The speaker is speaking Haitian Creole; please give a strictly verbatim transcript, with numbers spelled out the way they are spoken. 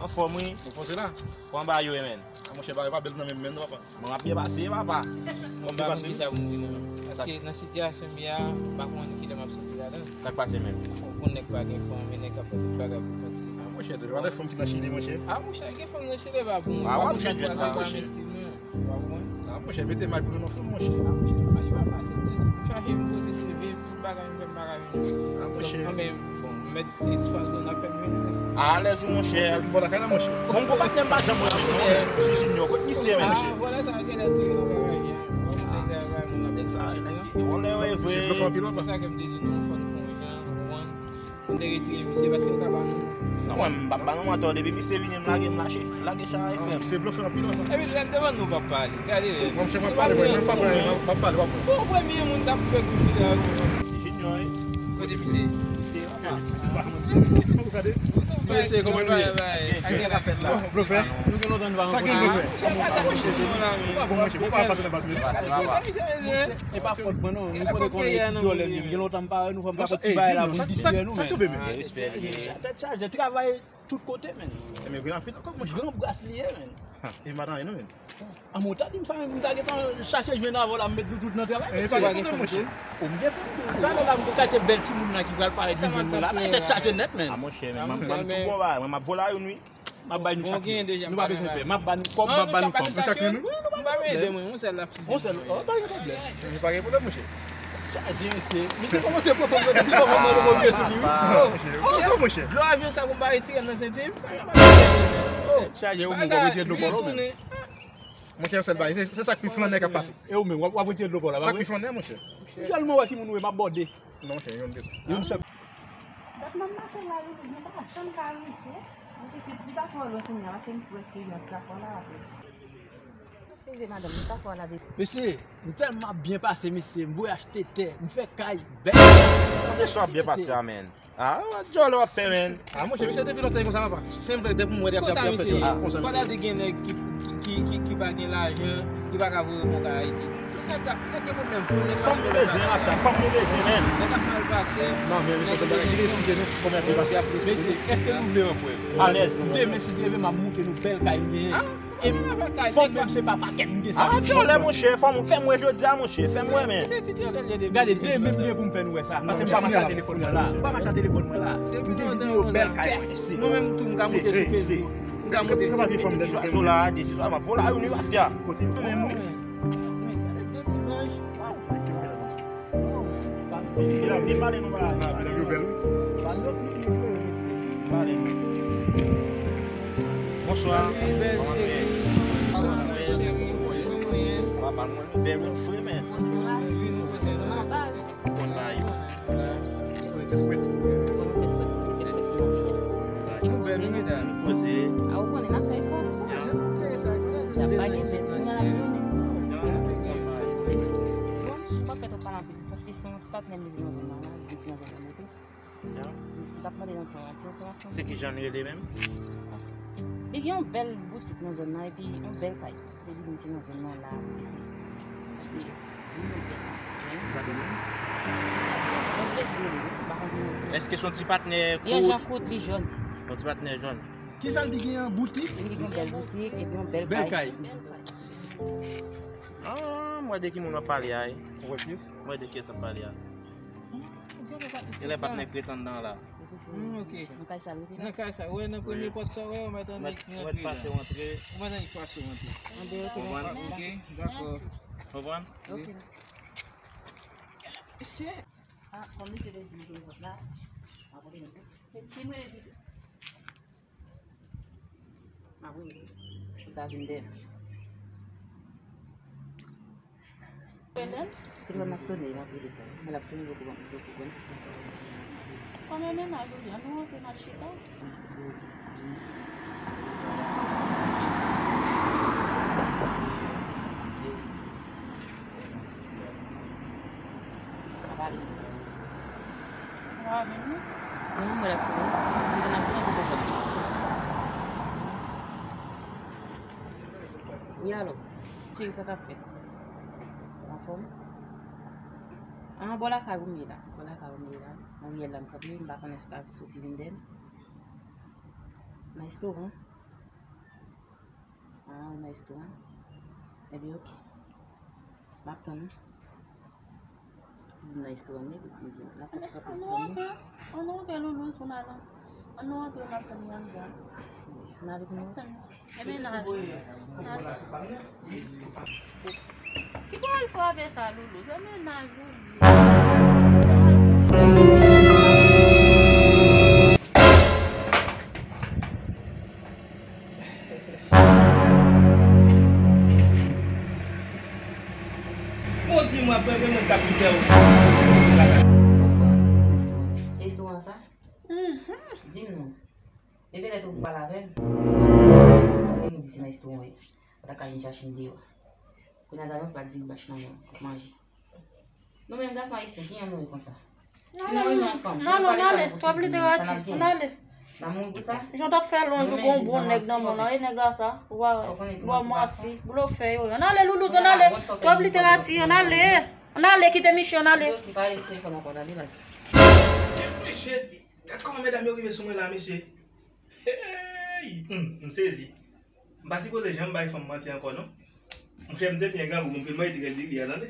Fòm wi. Ou poze la? Kòman bagay yo ye, menn? A, monchè, bagay pa bèl nan menm, menn, papa. Mwen ap byen pase, papa. Mwen pa konn kisa pou m di nou menm. Paske nan sitiyasyon m ye a, m pa konn kilè m ap soti ladan. Sa k pase menm? Ou konn nèg pa gen fanm, e nèg k ap fè tout bagay pou kont li. A, monchè, deja lè fanm ki nan Chili, monchè. A, monchè, gen fanm nan Chili, pa pou mwen. A, w ap jwenn jwèt la. Pa pou mwen. A, monchè, mete may pou nou nan fanm, monchè. A, monchè, pa yo ap pase tout. Chache m poze seve, tout bagay m fè m pa ka jwenn. A, monchè. Bon, m mèt espas zòn ap fè m jwenn. A, alèz ou, monchè. M bò lakay la, monchè. Bon, gwo patnè m pa janm wè ankò, monchè. Junior, kot misye, menn? A, vòlè sa genlè touye nan bagay a. Nèg sa, nèg vòlè, wi, vre. Sa ke m te di nou, fò n fè yon jan, ou konprann? M te retire misye paske yo ka ba nou. Non, mwen, m p ap ba nou mantò. Depi misye vini, m lage, m lache. M lage chay, frè m. Misye blofè anpil, wi. Epi lè m te vann nou p ap pale. Gade, mwen, m ap pale, mwen, m ap pale, m ap pale, w ap wè. Bon, premye moun k ap fè kou file a, wi. Junior, wi. Kote misye? Misye, kòman nou ye? Blofè? Nou gen lontan nou pa rankontre. Sa ki blofè? Ou pa bon, monchè. Ou pa pase nan baz, men. E pa fòt mwen, non. Nou konnen konnen ti djòlè li ye. Gen lontan m pa wè nou, fò m pa fè ti bagay la pou n distrè nou, men. Sa k tonbe, men? Tèt chaje, travay tout kote, men. Gran bras li ye, men. E madanm, non, men. An, mwen ta di m sa, men m ta gentan chache jwenn avè w la, m met nou tout nan travay. E pa gen fanm, monchè. O, m gen fanm tou. Talè la, m pou kache bèl timoun nan ki pral parèt vin jwenn mwen la. Tèt chaje nèt, men. A, monchè, men m ap tou bon bagay. Mwen, m ap vola youn, wi. M ap bay nou chak youn. Nou pa bezwen pè. M ap ba nou kòb, m ap ba nou fanm. Nou chak youn, wi. Nou pa gen pwoblèm. Yon sèl, o, pa gen pwoblèm. Gen pa gen pwoblèm, monchè. Chaje, mesye. Mesye kòmanse pran fanm nan depi sou fanm nan poko rive sou li, wi. O, monchè. O, monchè. Dlo avyon sa pou m pa retire nan senti m. Chaje, ou menm kòm retire dlo kò w menm. Monchè, yon sèl bagay, se, se sa k pi flannè k ap pase. E ou menm, w ap, w ap retire dlo kò w la, pa vre? Sa k pi flannè, monchè. Ou tèlman wè ki moun ou ye, m ap bòde. Non, monchè, youn de sa. Youn sèl. Dat m ap mache la, youn, mwen pa janm ka rive. Mwen te di, li pa twò lwen kounye a, paske m prèske rive antre lakay la, paske. Prèske rive, madanm, li pa twò la depi. Mesye, m tèlman ap byen pase, mesye, m voye achte tè, m fè kay, bèl. Gade sa w ap byen pase a, menn. A, djòlè w ap fè, menn. A, monchè, misye depi lontan li konsa, papa. Senp depi m wè li ap fè djòlè konsa. Konsa, misye. Fò ta di gen nèg ki, ki, ki, ki pa gen lajan, ki pa ka voye moun ka Ayiti. Nèg ap, nèg gen pwoblèm. Fanm nou bezwen, mafya, fanm nou bezwen, menn. Nèg ap mal pase. Non, men misye, se bagay ki te esplike nou kòman y ap pase, y ap esplike nou. Mesye, èske nou vle ranpwen? Alèz. Demen, si Dye vle, m ap montre nou bèl kay m genyen. E fanm menm se pa pakèt m gen sa. A, djòlè, monchè, fanm ou fè m wè jodi a, monchè, fè m wè, men. Gade, demen m gen pou m fè nou wè sa, paske m pa mache a telefòn mwen la. M pa mache a telefòn mwen la. M gen videyo bèl kay mwen. Mwen menm tou, m ka monte sou Facebook. M ka monte sou Facebook. Zo la, de zo la, m ap vola youn, wi, mafya. Mwen menm, wi. Medam, vin pale nou bagay. Medam yo bèl, wi. Pale nou. Bonswa. Kòman nou ye? Papa, mwen nou bèl, wi, frè, men. Konn la yo. Nou poze. A, ou konnen n ap fè efò. Jan pa gen jèt, nou nan la jounen. Bon, m p ap fè twòp pale anpil, paske se yon ti patnè m li nan zòn nan la, li nan zòn nan mete. M t ap mande nan tan an ti enfòmasyon. Se ki jan l rele menm? Li gen yon bèl boutik nan zòn nan, epi yon bèl kay. Se li menm ki nan zòn nan la. Se li menm ki nan zòn nan. Se yon plezi li ye, m pa konn di nou. Èske se yon ti patnè kout? Li yon jan kout, li jòn. Yon ti patnè jòn. Kisa l di gen yon boutik? Li gen yon bèl boutik, epi yon bèl kay. Bèl kay. Ah, m wè de ki moun w ap pale a, wi. Ou wè kiyès? M wè de kiyès w ap pale a. Genlè patnè k ret anndan la. Hmm, ok. Nan kay sa l rete la? Nan kay sa, wè, nan premye pòt sa, wè, ou mèt annik rantre la. Ou mèt pase w antre. Ou mèt annik pase w antre. Anben, ok, mèsi. Ok, dakò. Konprann? Ok. Mesye. Ah, kòm mesye te di m premye pòt la, m ap rele nou. Ki mwen evite? M ap rele. Ou ta vin dèyè m. Telefòn nan ap sone, m ap rele pou ou. Mwen l ap sone, ou poko konn. Kòm e mennaj ou li, ann nou rantre, n al chita. Pa pale. Ou pa vin, non? Non, mwen l ap sone. Mwen l ap sone pou konprann. Wi, alo. Cheri, sa k ap fèt? Ou anfòm? Ah, bò lakay ou m ye la. Bò lakay ou m ye la. Nan riyèl la m kanpe, m pa konnen si w ka soti vin dèyè m. Nan restoran. Ah, nice to, hein? Ebyen, ok. M ap tann ou. Di m nice to, hein, epi m di, la fè ti kanpe pou nou. An nou antre, Loulou, pou n al. An nou antre, m ap tann ou anndan. N ale pou nou. Ebyen, n al. Ki pou al fè avè sa, Loulou? Se mennaj ou li ye. Bon, di mwen, apre gen moun k ap fè ou. Se istwa sa? Di m non. Depi lè tou pale avè m. Mwen menm di se nan istwa w ye. Ou ta ka vin chache m deyò. Kounye a Galant pa di bach nan men w, manje. Nou menm gason ayisyen, kijan nou ye konsa? Si nou renmen ansanm, si nou pale sa nou pou sèvi, sa n ap gen. N ale. Lanmou pou sa. Jan t ap fè lonj, ou gon bon nèg nan mond lan, e nèg la sa, ou pa wè. Bon, manti, blofè yo. N ale, Loulou, n ale. Twòp literati, n ale. N ale, kite misye, n ale. Yo ki pale sou telefòn ankò, n ale, baz. Mesye, gad kòman medam yo rive sou mwen la, mesye. Hey! Hmm, m sezi. M pa sipoze janm bay fanm manti ankò, non. Monchè, m te byen grangou pou m fin manje ti grenn diri a, tande.